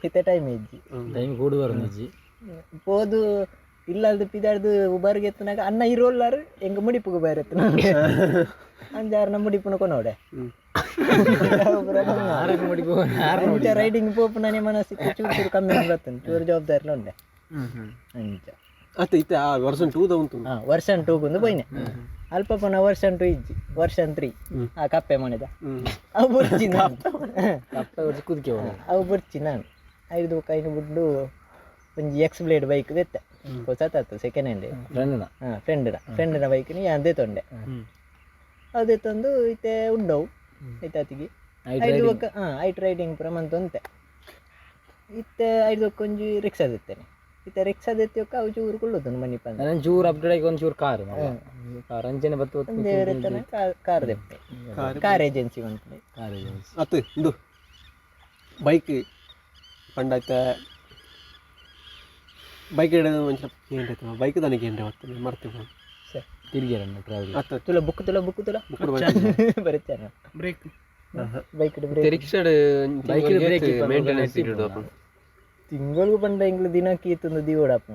ಇತ್ತೆ ಟೈಮ್ ಇಜ್ಜಿ. ಟೈಮ್ ಕೂಡು ಬರೋದು ಇಜ್ಜಿ. ಪೋದು ಇಲ್ಲಲ್ದು ಪಿದಾಡ್ದು ಉಬರ್ಗೆ ಎತ್ತನಾಗ ಅನ್ನ ಇರೋಲ್ಲಾರು ಎಂಗ ಮುಡಿಪುಗು ಬೈರ್ ಎತ್ತನ ಅಂಜಾರ್ನ ಮುಡಿಪುನ ಕೊನೋಡೆ ಅಂಚ ರೈಡಿಂಗ್ ಪೋಪುನನೆ ಮನಸ್ಸಿತ್ತು ಚೂರು ಚೂರು ಕಮ್ಮಿ ಬರ್ತದೆ ಚೂರು ಜವಾಬ್ದಾರಿ ಉಂಡೆ ಅಂಚ. ಅತ್ತೆ ಇತ್ತೆ ಆ ವರ್ಷನ್ 2 the ಉಂಟು. ಹಾಂ ವರ್ಷನ್ 2 ಗೊಂದು ಪೋಯಿನೆ ಅಲ್ಪ ಪೋನ ವರ್ಷನ್ 2 ಇಜ್ಜಿ ವರ್ಷನ್ 3 ಆ ಕಪ್ಪೆ ಮನೆದ ಅವು ಬುಡ್ಚಿ ನಾನು. ಕಪ್ಪೆ ಒರ್ಚಿ ಕುದಿಕೆ. ಅವು ಬುಡ್ಚಿ ನಾನು ಐದು ಕೈನ ಬುಡ್ಡು ಒಂಜಿ X blade bike ದೆತ್ತೆ ಹೊಸತಾತು second hand. ಫ್ರೆಂಡ್ನ? ಹಾಂ ಫ್ರೆಂಡ್ನ ಫ್ರೆಂಡ್ನ ಬೈಕ್ని ಯಾನ್ ತಂದೆ ಅದೇ ತಂದು ಇತ್ತೆ ಉಂಡವು ಐತಾತಿಗೆ ಐದು ಒಕ್ಕ ಹಾಂ ಐಟ್ ರೈಡಿಂಗ್ ಪೂರ ಮಂತೊಂತೆ ಇತ್ತೆ ಐದು ಒಕ್ಕ ಒಂಜಿ ರಿಕ್ಷಾ ದೆತ್ತೇನೆ ಇತ್ತೆ ರಿಕ್ಷಾ ದೆತ್ತಿ ಒಕ್ಕ ಅವು ಚೂರು ಕುಳ್ಳೋದು ಮನಿಪ. ನಾನು ಚೂರು ಅಪ್ಡೇಟ್ ಆಗಿ ಒಂದು ಚೂರು ಕಾರ್ ಕಾರ್ ಅಂಚನೆ ಬತ್ತು. ದೇವರೆತ್ತನ ಕಾರ್ ದೆಪ್ಪೆ ಕಾರ್ ಏಜೆನ್ಸಿ ಮನ್ಪುನೆ. Car agency. ಅತ್ತೆ ಇಂದು ಬೈಕ್ ಪಂಡಾಯ್ತ ಬೈಕ್ ಮಂಚ ಏನ್ರಿ ಬೈಕ್ ನನಗೆ ಏನ್ರಿ ಬರ್ತದೆ ಮರ್ತಿ. ಸರಿ. ತಿರುಗಿರಣ್ಣ ಟ್ರಾವೆಲ್. ಅತ್ತ ತುಲ ಬುಕ್ ತುಲ ಬುಕ್ ತುಲ ಬರುತ್ತಾನ break bike break. ರಿಕ್ಷಾಡ್ bike break maintenance. ತಿಂಗಳಿಗೆ ಪಂಡ ಎಂಕ್ಲು ದಿನಕ್ಕೆ ಈತೊಂದು ದಿವೋಡಾಪು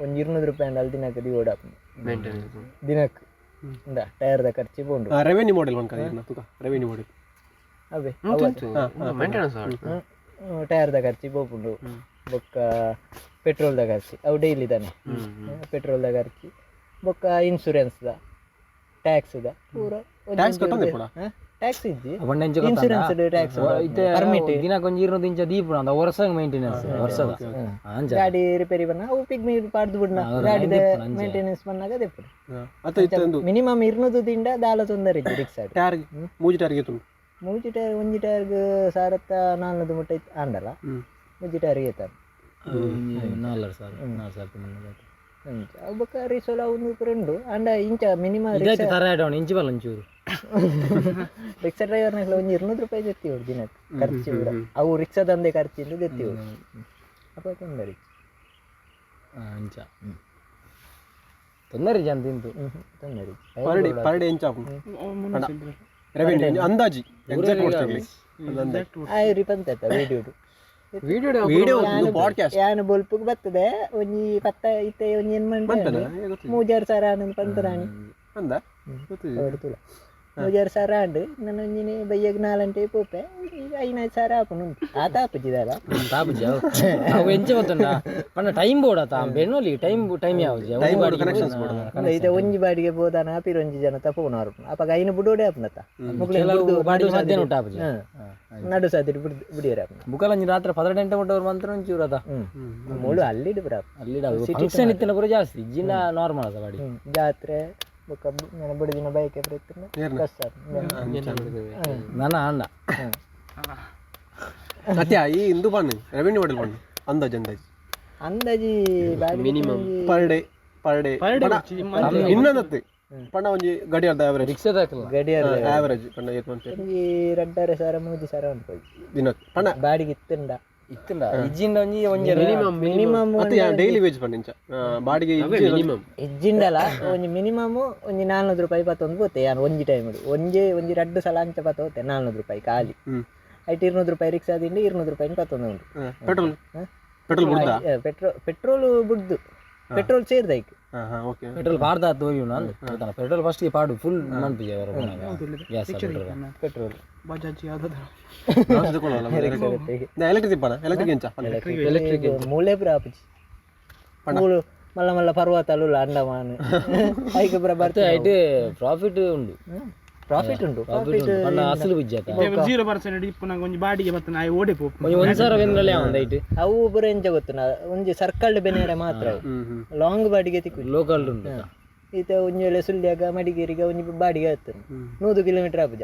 ಒಂಜಿ 200 ರೂಪಾಯಿ ಅಂಡ ಅಲ್ಲಿ ದಿನಕ್ಕೆ ದಿವೋಡಾಪು. ಮೇಂಟೆನೆನ್ಸ್. ದಿನಕ್ಕೆ ಉಂಡ ಟೈರ್ದ ಖರ್ಚು ಪೋಂಡು. ರೆವೆನ್ಯೂ ಮಾಡೆಲ್ ಒಂದು ತುಕ ರೆವೆನ್ಯೂ ಮಾಡೆಲ್. ಅವೇ ಮೇಂಟೆನೆನ್ಸ್. ಟೈರ್ದ ಖರ್ಚು ಪೋಪುಂಡು ಬೊಕ್ಕ ಪೆಟ್ರೋಲ್ದ ಖರ್ಚು ಅವು ಡೈಲಿ ತಾನೆ ಪೆಟ್ರೋಲ್ದ ಖರ್ಚು ಬೊಕ್ಕ ಇನ್ಶೂರೆನ್ಸ್ದ ಟ್ಯಾಕ್ಸ್ದ ಪೂರ. ಟ್ಯಾಕ್ಸ್ ಕಟ್ಟೊಂದೆ ಪೂರ? ಟ್ಯಾಕ್ಸ್ ಇಜ್ಜಿ. ಪಂಡ insurance tax permit. ದಿನಕ್ಕೆ ಒಂಜಿ 200 ಇಂಚ ದೀಪುಣ ಅಂದ ವರ್ಷ ಮೇಂಟೆನೆನ್ಸ್ ವರ್ಷದ ಅಂಚ. ಗಾಡಿ ರಿಪೇರಿ ಬನ್ನ ಅವು ಪಿಗ್ಮಿ ಪಾಡ್ದು ಬಿಡ್ನ ಗಾಡಿದ ಮೇಂಟೆನೆನ್ಸ್ ಬಂದಾಗ ದೆಪ್ಪುಡು. ಅತ್ತ ಇತ್ತೆ ಒಂದು ಮಿನಿಮಮ್ 200 ದಿಂಡ ದಾಲ ತೊಂದರೆ ಇಜ್ಜಿ ರಿಕ್ಷಾ. ಟೈರ್ ಮೂಜಿ ಟೈರ್ಗೆ ತುಂಡು. ಮೂಜಿ ಟೈರ್ ಒಂಜಿ ಟೈರ್ಗ್ 1400 ಮುಟ್ಟ ಇತ್ತು ಆಂಡಲ ಮೂಜಿ ಟೈರ್ಗೆ ಏತಾನ. 4,500 4,300. ಅಂಚ ಅವು ಬೊಕ್ಕ ರಿಸೋಲ ಒಂದು ಪೂರ ಉಂಡು. ಆಂಡ ಇಂಚ ಮಿನಿಮಮ್ ಇದಾಯ್ತು ತರ ಆಡೋಣ ಇಂಚಿ ಬಲ್ಲ ಒಂಚೂರು. ರಿಕ್ಷಾ ಡ್ರೈವರ್ನಕ್ಲೆ ಒಂಜಿ 200 ರೂಪಾಯಿ ದೆತ್ತಿ ದಿನಕ್ಕೆ ಖರ್ಚು ಪೂರ. ಅವು ರಿಕ್ಷಾದಂದೆ ಖರ್ಚಿಂದು ದೆತ್ತಿ. ಅಪ್ಪ ತೊಂದರೆ. ಅಂಚ ತೊಂದರೆ ಜನ ತಿಂತು. ತೊಂದರೆ. Per day, per day ಎಂಚ ಆಪುಂಡು ರೆವೆನ್ಯೂ? ಅಂದಾಜಿ, ಎಕ್ಸಾಕ್ಟ್ ಕೊಡ್ತಿರ್ಲಿ. ಆಯ್ರಿ ಪಂತ video. Video, podcast. ಯಾನ್ ಬೊಲ್ಪುಗ್ ಬರ್ತದೆ ಒಂಜಿ ಪತ್ತ ಇತ್ತೆ ಒಂಜಿ ಏನ್ ಮಂತೆ 3,500 ಆನಂದ್ ಪಂತರಾಣಿ. ಅಂದ. ತೂಲ, 3,500 ಆಂಡ್. ನನ್ನ ಒಂಜಿನಿ ಬಯ್ಯಗ್ ನಾಲಂಟೆ ಪೋಪೆ, 5,000 ಆಪುಂಡು. ಉಂಟು ಆತ ಆಪುಜಿದಾಲ. ತಾಪುಜಿ ಅವು ಅವು ಎಂಚ ಗೊತ್ತುಂಡ ಪಂಡ ಟೈಮ್ ಬೋಡ ತಾ ಬೆಣ್ಣೊಲಿ ಟೈಮ್ ಟೈಮ್ ಯಾವ್ದು. Time board, connections board. ಇತ್ತೆ ಒಂಜಿ ಬಾಡಿಗೆ ಬೋದಾನ ಪಿರ ಒಂಜಿ ಜನ ಫೋನ್ ಆರ್ಪುಂಡು. ಅಪಗ ಐನು ಬುಡೋಡೆ ಆಪುನತ. ಕೆಲವು ಬಾಡಿ ಮಧ್ಯಾಹ್ನ ಊಟ ಆಪುಜಿ. ನಡು ಸಾದಿಡ್ ಬುಡಿಯರ ಆಪುನ. ಬುಕಲಂಜಿ ರಾತ್ರಿ 12 ಗಂಟೆ ಮುಟ್ಟ ಅವ್ರು ಮಂತ್ರ ಒಂಚೂರು ಅದ. ಮುಳು ಅಲ್ಲಿಡ್ ಬರ. ಅಲ್ಲಿ ಫಂಕ್ಷನ್ ಇತ್ತಿನ ಪೂರ ಜಾಸ್ತಿ ಜಿನ ನಾರ್ಮಲ್ ಅದ ಬಾಡಿ. ಜಾತ್ರೆ ಬೊಕ್ಕ ನನ್ನ ಬುಡದಿನ ಬೈಕ್ ಕಷ್ಟ. ನನ್ನ ಅಂಡ. ಅತ್ಯ ಈ ಇಂದು ಬಣ್ಣ ರೆವೆನ್ಯೂ ಮಾಡಲ್ ಬಣ್ಣ ಅಂದಾಜ್ ಅಂದಾಜ್. ಅಂದಾಜಿ minimum per day, per day ಇನ್ನೊಂದತ್ತು ಪಂಡ ಒಂಜಿ ಗಡಿಯಾರದ ಆವರೇಜ್. ರಿಕ್ಷಾ ದಾಖಲ. ಗಡಿಯಾರ. ಆವರೇಜ್ ಪಂಡ ಏತ್ ಮಂತ್? ಒಂಜಿ 2,500 3,000 ಅನ್ಕೊಳ್ಳಿ. ದಿನಕ್ಕೆ ಪಂಡ. ಬಾಡಿಗೆ ಇತ್ತುಂಡ. ಇತ್ತುಂಡ ಇಜ್ಜಿಂಡ ಒಂಜಿ ಒಂಜಿ ಮಿನಿಮಮ್. ಮಿನಿಮಮ್. ಅತ್ತೆ, ಡೈಲಿ ವೇಜ್ ಪಂಡ ಇಂಚ ಬಾಡಿಗೆ? ಮಿನಿಮಮ್. ಇಜ್ಜಿಂಡಲ ಒಂಜಿ ಮಿನಿಮಮ್ ಒಂಜಿ 400 ರೂಪಾಯಿ ಪತ್ತೊಂದು ಪೋತೆ ಯಾನ್ ಒಂಜಿ ಟೈಮ್. ಒಂಜಿ ಒಂಜಿ ರಡ್ಡು ಸಲ ಅಂಚ ಪತ್ತ ಹೋತೆ 400 ರೂಪಾಯಿ ಖಾಲಿ. ಐಟ್ 200 ರೂಪಾಯಿ ರಿಕ್ಷಾ ದಿಂಡು 200 ರೂಪಾಯಿ ಪತ್ತೊಂದು ಉಂಟು. ಪೆಟ್ರೋಲ್, ಪೆಟ್ರೋಲ್ ಬುಡ್ದಾ? ಪೆಟ್ರೋಲ್, ಪೆಟ್ರೋಲ್ ಬುಡ್ದು, ಪೆಟ್ರೋಲ್ ಸೇರ್ದ ಐಕ್. ಹಾ ಹಾ ಓಕೆ. ಪೆಟ್ರೋಲ್ ಪಾಡ್ದ ತೋಯು ನಾನು ಪೆಟ್ರೋಲ್ ಫಸ್ಟ್ ಪಾಡು ಫುಲ್ ಮನ್ಪುಜೆ gas petrol. Petrol. Bajaj ಯಾವ್ದಾದ್ರು. ಎಲೆಕ್ಟ್ರಿಕ್ ಪಣ, ಎಲೆಕ್ಟ್ರಿಕ್ ಎಂಚ? ಎಲೆಕ್ಟ್ರಿಕ್ ಮೂಲೆ ಪೂರ ಆಪುಜಿ. ಮೂಲು ಮಲ್ಲ ಮಲ್ಲ ಪರ್ವತಲು ಅಂಡಮಾನ್ ಐಕ್ ಪೂರ ಮತ್ತೆ ಬರ್ತದೆ. ಐಟ್ ಪ್ರಾಫಿಟ್ ಉಂಡು. ಪ್ರಾಫಿಟ್ ಉಂಟು, ಪ್ರಾಫಿಟ್. ಪಂಡ ಅಸಲು ಬುಜ್ಜಿ ಆತ. 0% ಇಪ್ಪು ಒಂಜಿ ಬಾಡಿಗೆ ಬರ್ತನೆ ಆಯ್ ಓಡೆ ಪೋಪು. ಒಂಜಿ 1,000 ಬೆಂದ್ರಲ್ಲಿ ಒಂದು ಐಟ್. ಅವು ಪೂರ ಎಂಚ ಗೊತ್ತುನ ಒಂಜಿ ಸರ್ಕಲ್ ಬೆನೇರೆ ಮಾತ್ರ ಅವು. ಲಾಂಗ್ ಬಾಡಿಗೆ ತಿಕ್ಕು. ಲೋಕಲ್ ಉಂಟು. ಈತ ಒಂಜಿ ವೇಳೆ ಸುಳ್ಯಾಗ ಮಡಿಕೇರಿಗೆ ಒಂಜಿ ಬಾಡಿಗೆ ಆಯ್ತು 100 ಕಿಲೋಮೀಟರ್ ಆಪುಜ.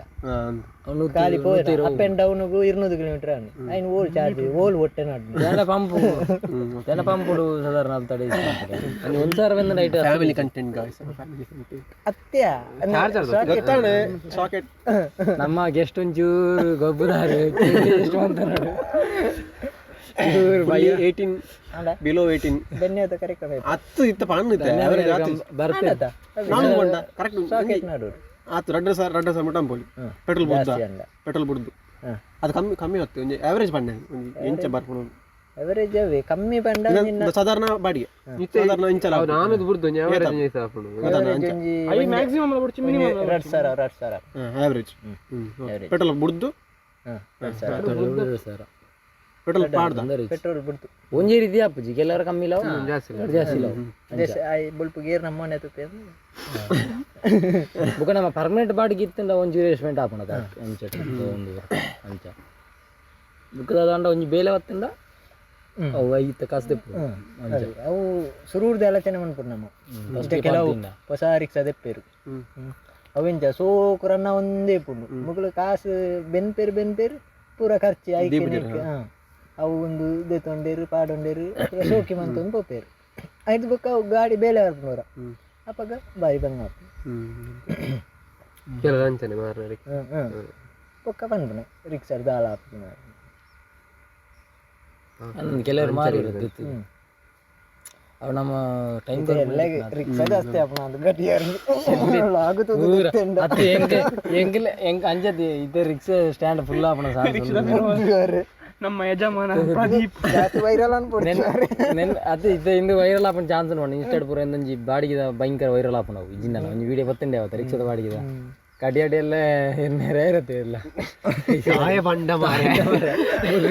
ಖಾಲಿ ಪೋಯ್ ಅಪ್ ಅಂಡ್ ಡೌನ್ಗೂ 200 ಕಿಲೋಮೀಟರ್ ಆನು. ಐನ್ ಓಲ್ ಚಾರ್ಜ್ ಓಲ್ ಒಟ್ಟೆ ನಾಡು. ಜನ ಪಂಪು ಜನ ಪಂಪುಡು ಸಾಧಾರಣ ಅಲ್ತಡೆ ಅಲ್ಲಿ 1,000 ಬೆಂದ ಐಟ್. Family content guys, family content. ಅತ್ಯ. ಗೊತ್ತಾಣೆ ಸಾಕೆಟ್. ನಮ್ಮ ಗೆಸ್ಟ್ ಒಂಚೂರು ಗೊಬ್ಬುದಾರು ಎಷ್ಟು ಅಂತ ನೋಡು. ಚೂರು ಭಯ. 18, ಬಿಲೋ 18. ಬೆನ್ನೆ ಕಾರ್ಯಕ್ರಮ ಇತ್ತು. ಹತ್ತು ಇತ್ತ ಪಣ್ಣು ಇತ್ತೆ ಆವರೇಜ್ ಆತು. ಬರ್ತೇವೆ. ನಾನು ಬಂಡ ಕರೆಕ್ಟ್. ಸಾಕೆಟ್ ನಾಡು. ಆತು 2,500 2,500 ಮುಟ್ಟ ಪೋಲಿ ಪೆಟ್ರೋಲ್ ಬುಡ್ದ. ಜಾಸ್ತಿ ಅಂಡ. ಪೆಟ್ರೋಲ್ ಬುಡ್ದು ಅದು ಕಮ್ಮಿ ಕಮ್ಮಿ ಹೊತ್ತು ಒಂಜಿ ಆವರೇಜ್ ಪಣ್ಣೆ ಒಂಜಿ ಎಂಚ ಬರ್ಪುಂಡು? ಅವರೇಜ್ ಅವೇ ಕಮ್ಮಿ ಪಂಡ ನಿನ್ನ. ಇದು ಸಾಧಾರಣ ಬಾಡಿಗೆ ಸಾಧಾರಣ ಇಂಚಲ. ನಾನು ಬುಡ್ದು ಒಂಜಿ ಆವರೇಜ್ ಆಪುಂಡು. average ಒಂಜಿ I maximum ಬುಡ್ಚಿ minimum. 2,000 2,000. Average petrol ಬುಡ್ದು. 2,000. ಸರ್. ಪೆಟ್ರೋಲ್ ಪಾಡ್ದ. ಪೆಟ್ರೋಲ್ ಬಿಡ್ತು. ಒಂಜಿ ರೀತಿ ಆಪುಜಿ, ಕೆಲವರು ಕಮ್ಮಿ ಇಲ್ಲ, ಜಾಸ್ತಿ ಇಲ್ಲ. ಜಾಸ್ತಿ ಇಲ್ಲ. ಆಯ್ ಬೊಲ್ಪು ಗೇರ್ ನಮ್ಮನೆ ತುಪ್ಪೆ. ಬುಕ್ಕ ನಮ್ಮ ಪರ್ಮನೆಂಟ್ ಬಾಡಿಗೆ ಇತ್ತಂಡ ಒಂಜಿ ರೇಸ್ಮೆಂಟ್ ಆಪುಂಡು ಅಂಚ ಒಂದು ಅಂಚ ಬುಕ್ಕದ ಅಂಡ ಒಂಜಿ ಬೇಲೆ ಬತ್ತಂಡ ಅವು ಐತ ಕಾಸು ದೆಪ್ಪು ಅಂಚ. ಅವು ಸುರೂರ್ದ ಆಲೋಚನೆ ಮನ್ಪುಡು ನಮ್ಮ. ಇತ್ತೆ ಕೆಲವು ಹೊಸ ರಿಕ್ಷಾ ದೆಪ್ಪೇರು. ಅವೆಂಚ ಸೋಕು ರನ್ನ ಒಂದೇ ಪುಂಡು ಮುಗುಳು ಕಾಸು ಬೆನ್ಪೇರು ಬೆನ್ಪೇರು ಪೂರ ಖರ್ಚು ಐಕೆ ನೆಕ್. ಅವು ಒಂದು ದೆತ್ತೊಂಡೇರು ಪಾಡೊಂಡೇರು ಪೂರ ಸೋಕಿ ಮಂತೊಂದು ಪೋಪೇರು. ಐದು ಬೊಕ್ಕ ಅವು ಗಾಡಿ ಬೇಲೆ ಬರ್ಪುನವರ ಅಪಗ ಬಾರಿ ಬಂಗ ಆಪುಂಡು. ಕೆಲವು ಅಂಚನೆ ಮಾರನರಿಗೆ. ಹ್ಮ್ ಹ್ಮ್ ಬೊಕ್ಕ ಪನ್ಪುನೆ ರಿಕ್ಷಾ ದಾಲ ಆಪುನ. ಕೆಲವರು ಮಾರಿ ಇರುತ್ತೆ ಅವು ನಮ್ಮ ಟೈಮ್. ಎಲ್ಲ ರಿಕ್ಷಾ ಜಾಸ್ತಿ ಆಪುನ ಅದು ಗಟ್ಟಿಯಾರು ಆಗುತ್ತದೆ. ಅತ್ತೆ ಎಂಕ್ ಎಂಕ್ಲೆ ಎಂಕ್ ಅಂಚತಿ ಇತ್ತೆ rickshaw stand full ಆಪುನ sir. ನಮ್ಮ ಯಜಮಾನ ಪ್ರದೀಪ್. ಜಾಸ್ತಿ ವೈರಲ್ ಅನ್ಪೊಡು. ನೆನ್ ಅತ್ತೆ ಇತ್ತೆ ಇಂದು ವೈರಲ್ ಆಪುನ ಚಾನ್ಸ್ ಉಂಡು. ಇನ್ಸ್ಟಾಡ್ ಪೂರ ಎಂದೊಂಜಿ ಬಾಡಿಗೆದ ಭಯಂಕರ ವೈರಲ್ ಆಪುನ ಅವು ಇಜ್ಜಿಂದಲ್ಲ ಒಂಜಿ ವಿಡಿಯೋ ಬತ್ತಂಡೆ ಅವತ್ತ ರಿಕ್ಷಾದ ಬಾಡಿಗೆದ ಕಡಿಯಾಡಿ ಎಲ್ಲ ನೆರೆ ಇರುತ್ತೆ ಎಲ್ಲ. ಆಯ ಬಂಡ ಮಾರೆ.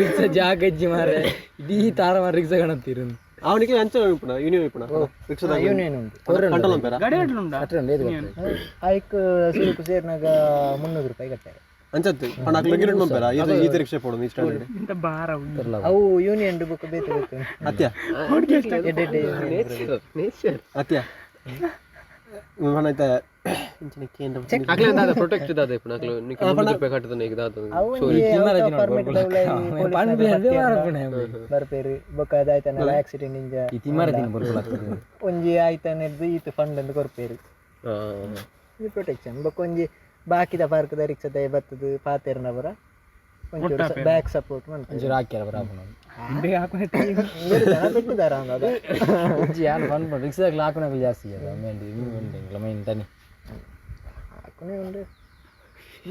ರಿಕ್ಷಾ ಜಾಗ ಇಜ್ಜಿ ಮಾರೆ, ಇಡೀ ತಾರ ಮಾರ ರಿಕ್ಷಾ ಕಾಣುತ್ತೀರ. ಅವನಿಗೆ ಅಂಚ ಇಪ್ಪುನ ಯೂನಿಯನ್ ಇಪ್ಪುನ ರಿಕ್ಷಾದ? ಯೂನಿಯನ್ ಉಂಟು. ಕಂಟ್ರೋಲ್ ಅಂಪೇರ. ಗಡಿ ಉಂಟಾ? ಐಕ್ ಸುರುಕು ಸೇರ್ನಾಗ 300 ರೂಪಾಯಿ ಕಟ್ಟಾರೆ. ಅಂಚತ್ತು ಪಂಡ ಅಕ್ಲು ರೆಗ್ಯುಲೇಟ್ ಮಂಪೇರ ಇದು ಈತ ರಿಕ್ಷಾ ಪೋಡು ಈ ಸ್ಟ್ಯಾಂಡ್. ಇಂತ ಬಾರ ಉಂಟು. ಅವು ಯೂನಿಯನ್ ಬುಕ್ ಬೇಕು ಬೇಕು. ಅತ್ಯ. ಎಡ್ಡೆ ಎಡ್ಡೆ union. Nature. ಅತ್ಯ, ಮನ ಐತೆ. ಅಕ್ಲೆ ದಾದ ಪ್ರೊಟೆಕ್ಟ್ ದಾದ ಇಪ್ಪುನ ಅಕ್ಲು ನಿಕ್ 300 ರೂಪಾಯಿ ಕಟ್ಟುದನ ಈಗ ದಾದ. ಅವು ಪರ್ಮಿಟ್ ಬರ್ಪೇರು ಬೊಕ್ಕ ಅದಾಯ್ತಾನ ಆಕ್ಸಿಡೆಂಟ್ ಇಂಜ ಈ ತಿಮ್ಮರ ತಿನ್ನ ಬರ್ಕೊಳಾಗ್ತದೆ. ಒಂಜಿ ಆಯ್ತಾನೆಡ್ದು ಈತ ಫಂಡ್ ಅಂದ್ ಕೊರ್ಪೇರು. ಇದು ಪ್ರೊಟೆಕ್ಷನ್. ಬೊಕ್ಕ ಒಂಜಿ ಬಾಕಿದ ಪಾರ್ಕ್ದ ರಿಕ್ಷಾದ ಬತ್ತದು ಪಾತೆರ್ನ ಪೂರ ಒಂಚೂರು ಬ್ಯಾಕ್ ಸಪೋರ್ಟ್ ಮನ್ಪೇರು. ಒಂಚೂರು ಹಾಕ್ಯಾರ ಬರಾಪುನ. ಜನ ಪೆಟ್ಟುದಾರ ಅಂದ. ಒಂಜಿ ಯಾನ್ ಪನ್ಪುಂಡು ರಿಕ್ಷಾದಾಗ್ಲ ಹಾಕುನಕುಲು ಜಾಸ್ತಿ ಅದ ಮೇನ್ ಉಂಡು ಎಂಕ್ಲ ಮೈನ್ ತನಿ. ಹಾಕುನೆ ಉಂಡು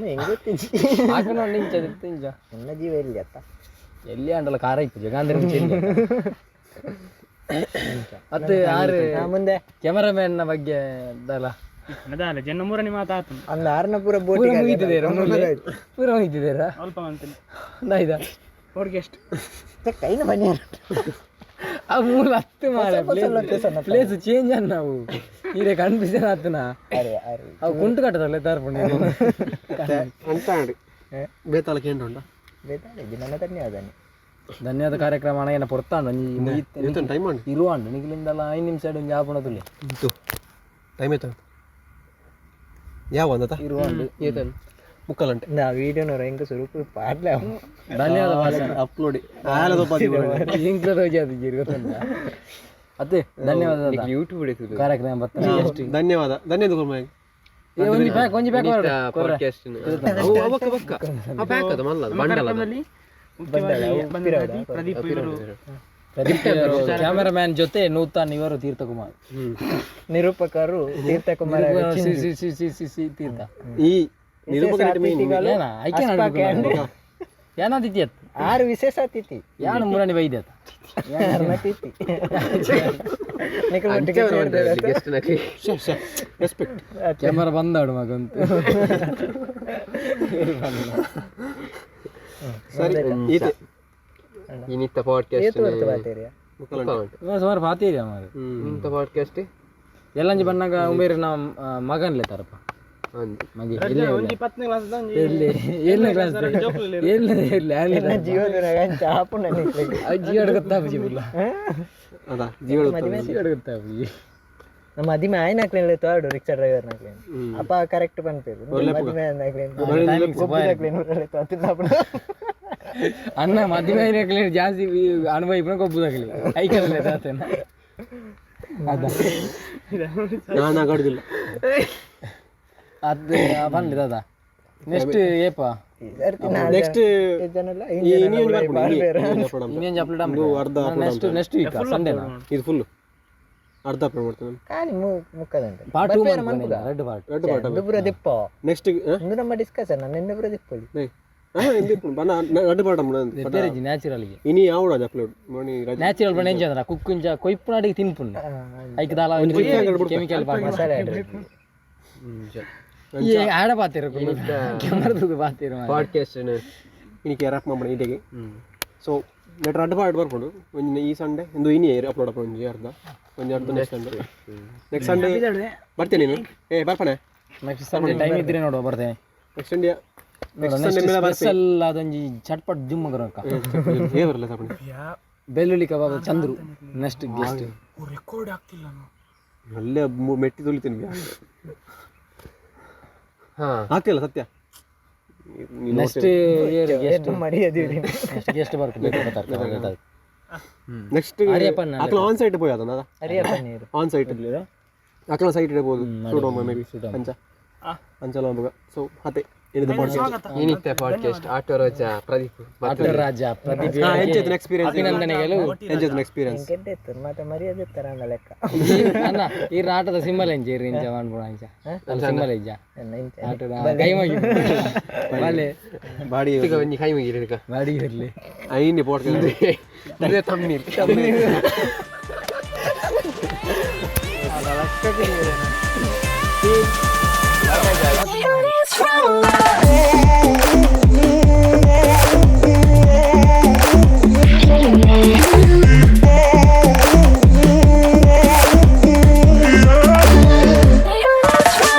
ಹೆಂಗ್ ಗೊತ್ತಿಜ್ಜಿ. ಹಾಕುನ ಉಂಡು ಇಂಚ ಇತ್ತು ಇಂಚ. ಎನ್ನ ಜೀವ ಎಲ್ಲಿ ಅತ್ತ. ಎಲ್ಲಿ ಅಂಡಲ ಕಾರ ಇಪ್ಪುಜಿ ಗಾಂಧಿ ಮುಂಚೆ ಅತ್ತೆ ಯಾರು ಮುಂದೆ ಕ್ಯಾಮರಾಮ್ಯಾನ್ ನ ಬಗ್ಗೆ ದಲ್ಲ ಅದಾಲ ಜನ ಮೂರನೇ ಮಾತಾತು. ಅಂದ ಆರ್ನ ಪೂರ ಪೂರ ಬೋಟಿಗೆ ಮುಗಿತಿದ್ದೀರಾ? ಪೂರ ಮುಗಿತಿದ್ದೀರಾ? ಅಲ್ಪ ಅಂತೀನಿ. ನಾಯ್ದ ಪಾಡ್ಕಾಸ್ಟ್ ಕೈನ ಬನ್ನಿ. ಆ ಮೂಲ ಹತ್ತು ಮಾರ ಹೊಸ location ಅತ್ತ. ಪ್ಲೇಸ್ ಚೇಂಜ್ ಅನ್ನ ನಾವು ಈರೆ ಕನ್ಫ್ಯೂಷನ್ ಆತನ. ಅರೆ ಅರೆ ಅವು ಕುಂಟು ಕಟ್ಟದಲ್ಲ ತಾರ್ಪುಂಡು. ಅಂತ ಬೇತಾಳ ಕೇಂದ್ರ ಉಂಡ. ಬೇಕಾಗಿ ನನ್ನ ಧನ್ಯವಾದ. ಧನ್ಯವಾದ ಕಾರ್ಯಕ್ರಮ ಅಣ್ಣ ಏನ ಪೊರ್ತಾಂಡು ಒಂಜಿ ಮುಗಿತ್ ಇವತ್ತು ಟೈಮ್ ಉಂಡು ಇರುವಾಂಡು ನಿಗ್ಲಿಂದಲ್ಲ 5 ನಿಮಿಷ ಒಂಜಿ ಆಪುಣ ತುಲೆ. ಇತ್ತು ಟೈಮ್ ಆಯ್ತು ಯಾವ ಒಂದತ ಇರುವಾಂಡು. ಮುಕ್ಕಲಂಟೆ ನಾ ವೀಡಿಯೋನವ್ರು ಹೆಂಗ ಸುರುಕು ಪಾಡ್ಲೆ. ಧನ್ಯವಾದ ಭಾಷಣ ಅಪ್ಲೋಡ್ ಇಂಕ್ಲ ತೋಜಿ ಅದು ಜೀರಿ ಗೊತ್ತುಂಟಾ ಅತ್ತೆ. ಧನ್ಯವಾದ ದಾದಾ. ಯೂಟ್ಯೂಬ್ ಹಿಡಿತದೆ. ಕಾರ್ಯಕ್ರಮ ಬರ್ತಾನೆ ಎಷ್ಟು ಧನ್ಯವಾದ ಧನ್ಯವಾದ ಕುರ್ಮ. ಏ, ಒಂಜಿ ಪ್ಯಾಕ್ ಒಂಜಿ ಪ್ಯಾಕ್ ಪಾಡ್ಕಾಸ್ಟ್ ಅವು ಅವಕ್ಕ ಬಕ್ಕ ಆ ಪ್ಯಾಕ್ ಅದ ಮಲ್ಲ ಬಂಡಲ್ ಅದ. ಕಾರ್ಯಕ್ರಮದಲ್ಲಿ ಮುಖ್ಯವಾಗಿ ಬಂದಂತಹ ಪ್ರದೀಪ್ ಇವರು, ಪ್ರದೀಪ್ ಕ್ಯಾಮರಾಮ್ಯಾನ್ ಜೊತೆ ನೂತನ್ ಇವರು ತೀರ್ಥಕುಮಾರ್. ನಿರೂಪಕರು ತೀರ್ಥಕುಮಾರ. C C C C C C ತೀರ್ಥ. ಈ ನಿರೂಪಕ ಅತಿಥಿಗಳು ಏನ ಐಕೆ ಏನಾದಿತ್ಯತ್ ಆರು ವಿಶೇಷ ಅತಿಥಿ. ಯಾನು ಮುರಾಣಿ ವೈದ್ಯತ ಯಾರನ್ನ ಅತಿಥಿ ನಿಖಿಲ್ ಒಟ್ಟಿಗೆ ಸೇರ್ತಾರೆ. ಗೆಸ್ಟ್ ನಕಲಿ ರೆಸ್ಪೆಕ್ಟ್. ಕ್ಯಾಮರಾ ಬಂದಾಡು ಮಗಂತು. ಸರಿ ಈತೆ ಇನ್ನಿತ್ತ ಪಾಡ್ಕಾಸ್ಟ್ ಏತು ಬರ್ತು ಬಾತೇರಿಯ. ಮುಕ್ಕಲಂಟೆ. ಸುಮಾರು ಪಾತೀರಿ ಮಾರು. ಇಂತ ಪಾಡ್ಕಾಸ್ಟ್ ಎಲ್ಲಂಜಿ ಬನ್ನಾಗ ಉಮೇರು ನಮ್ಮ ಮಗನ್ಲೆ ತಾರಪ್ಪ ಮಗೆ ಎಲ್ಲಿ ಒಂಜಿ 10ನೇ ಕ್ಲಾಸ್ ಒಂಜಿ ಎಲ್ಲಿ ಏಳನೇ ಕ್ಲಾಸ್ ಏಳನೇ ಎಲ್ಲಿ ಅಲ್ಲಿ ಜೀವನ ಚಾಪು ನನಗೆ. ಜೀವಡ ಗೊತ್ತಾಪುಜಿ ಪುಲ್ಲ. ಅದ ಜೀವನ. ಜೀವಡ ಗೊತ್ತಾಪುಜಿ. ನಮ್ಮ ಮದಿಮೆ ಆಯ್ನಾಕ್ಲೇನ್ ತೋಡು ರಿಕ್ಷಾ ಡ್ರೈವರ್ ನಾಕ್ಲೇನ್ ಅಪ್ಪ ಕರೆಕ್ಟ್ ಪನ್ಪೇರು ಮದಿಮೆ ಆಯ್ನಾಕ್ಲೇನ್ ಗೊಬ್ಬುದಾಕ್ಲೇನ್ ಊರಲ್ಲಿ ತೋತಿನ. ಅಣ್ಣ ಮದುವೆ ಆಯ್ನಕ್ಲೆ ಜಾಸ್ತಿ ಅನುಭವ ಇಬ್ಬರ ಕೊಬ್ಬುದಾಗಲಿ ಐಕಲ್ಲ ತಾತನ ಅದ. ನಾನು ಆಗಾಡುದಿಲ್ಲ. ಅದು ಬನ್ನಿ ದಾದಾ ನೆಕ್ಸ್ಟ್ ಏಪ. ನೆಕ್ಸ್ಟ್ ಜನಲ್ಲ ಇನ್ನೇನು ಅಪ್ಲೋಡ್ ಅರ್ಧ next next week ಸಂಡೇನಾ? ಇದು ಫುಲ್ ಅರ್ಧ ಅಪ್ಲೋಡ್ ಮಾಡ್ತೇನೆ. ಖಾಲಿ ಮುಕ್ಕದಂತೆ. Part 2 red part. ಎರಡು ಪಾರ್ಟ್. ದುಬ್ರ ದಿಪ್ಪ. ನೆಕ್ಸ್ಟ್ ಇಂದು ನಮ್ಮ ಡಿಸ್ಕಷನ್ ನಿನ್ನೆ ಪೂರ ದಿಪ್ಪೊಲಿ. ರಡ್ಡು ಪಾರ್ಟ್. ಬೇರೆ ನ್ಯಾಚುರಲ್ಗೆ. ಇನಿ ಯಾವಡ ಅಪ್ಲೋಡ್ ಮಣಿ ರಜೆ. ನ್ಯಾಚುರಲ್ ಬಣ್ಣ ಎಂಚ ಅಂದ್ರೆ ಕುಕ್ಕು ಇಂಚ ಕೊಯ್ಪುನಾಡಿಗೆ ತಿನ್ಪುಂಡು ಐಕ್ ದಾಲ ಕೆಮಿಕಲ್ ಮಸಾಲೆ ಈ ಆಡ ಪಾತಿರ ಕೆಮರದು ಪಾತಿರ. ಪಾಡ್ಕಾಸ್ಟ್ ಇನಿಕೆ ರ್ಯಾಪ್ ಮಾಡೋಣ ಇಡೆಗೆ. ಸೊ ಲೆಟರ್ ಅಡ್ಡ ಪಾರ್ಟ್ ಬರ್ಕೊಂಡು ಒಂಜಿ ಈ ಸಂಡೇ ಇಂದು ಇನಿ ಅಪ್ಲೋಡ್ ಅಪ್ಪ ಒಂಜಿ ಅರ್ಧ ಒಂಜಿ ಅರ್ಧ ನೆಕ್ಸ್ಟ್ ಸಂಡೇ. ನೆಕ್ಸ್ಟ್ ಸಂಡೇ ಬರ್ತೀನಿ ನೀನು? ಏ ಬರ್ಪಣೆ. ನೆಕ್ಸ್ಟ್ ಸಂಡೇ ಟೈಮ್ ಇದ್ರೆ ನೋಡುವ ಬರ್ತೇನೆ. ನೆಕ್ಸ್ಟ್ ಸಂಡೇ ನೆಕ್ಸ್ಟ್ ಸಂಡೇ ಮೇಲೆ ಬರ್ತೀನಿ. ಸ್ಪೆಷಲ್ ಅದೊಂಜಿ ಚಟ್ಪಟ್ ಜುಮ್ಮ ಕರಕ. ಏ ಬರಲ್ಲ ಸಾಪಣೆ. ಬೆಳ್ಳುಳ್ಳಿ ಕಬಾಬ್ ಚಂದ್ರು ನೆಕ್ಸ್ಟ್ ಗೆಸ್ಟ್. ರೆಕಾರ್ಡ್ ಆಗ್ತಿಲ್ಲ ನಾವು. ಅಲ್ಲೇ ಮೆಟ್ಟಿ ತುಳಿತೀನಿ. ಹಾ ಆಗ್ತಿಲ್ಲ ಸತ್ಯ. ನೆಕ್ಸ್ಟ್ ಗೆಸ್ಟ್ ಮರ್ಯಾದೆ. ನೆಕ್ಸ್ಟ್ ಗೆಸ್ಟ್ ಬರ್ಬೇಕು. ನೆಕ್ಸ್ಟ್ ಆರ್ಯಪ್ಪನ ಅಕ್ಲ ಆನ್ ಸೈಟ್ ಪೋಯ್ ಅದನ್ನ. ಅರಿಯಪ್ಪ ನೀರು ಆನ್ ಸೈಟ್ ಅಕ್ಲ ಸೈಟ್ ಇಡಬಹುದು ಶೂಟ್ ಮೇ ಬಿ ಅಂಚ ಅಂಚಲ ಮಗ. ಸೊ ಅದೇ ಏನಿದೆ ಪಾಡ್ಕಾಸ್ಟ್. ಇನ್ನಿತ್ತ ಪಾಡ್ಕಾಸ್ಟ್ ಆಟೋ ರಾಜ ಪ್ರದೀಪ್. ಆಟೋ ರಾಜ ಪ್ರದೀಪ್. ಹಾ ಎಂಚ ಎಕ್ಸ್ಪೀರಿಯನ್ಸ್? ಅಭಿನಂದನೆಗಳು. ಎಂಚ ಎಕ್ಸ್ಪೀರಿಯನ್ಸ್? ಕೆಡ್ಡೆ ಇತ್ತು ಮತ್ತೆ ಮರ್ಯಾದೆ ಇತ್ತರ ಅಂದ ಲೆಕ್ಕ. ಅಣ್ಣ ಈ ಆಟದ ಸಿಂಬಲ್ ಎಂಚ ಇರು ಇಂಚ ಅನ್ಪುಣ ಇಂಚ ಸಿಂಬಲ್ ಇಂಚ. ಎನ್ನ ಇಂಚ. ಆಟದ ಕೈ ಮಗಿ ಬಾಲೆ. ಬಾಡಿ ಒಂಜಿ ಕೈ ಮುಗಿಲಿಕ್ಕ ಬಾಡಿ ಇರಲಿ. Any podcast. ಇದೇ ತಮ್ಮಿ. ಅಲ್ಲ.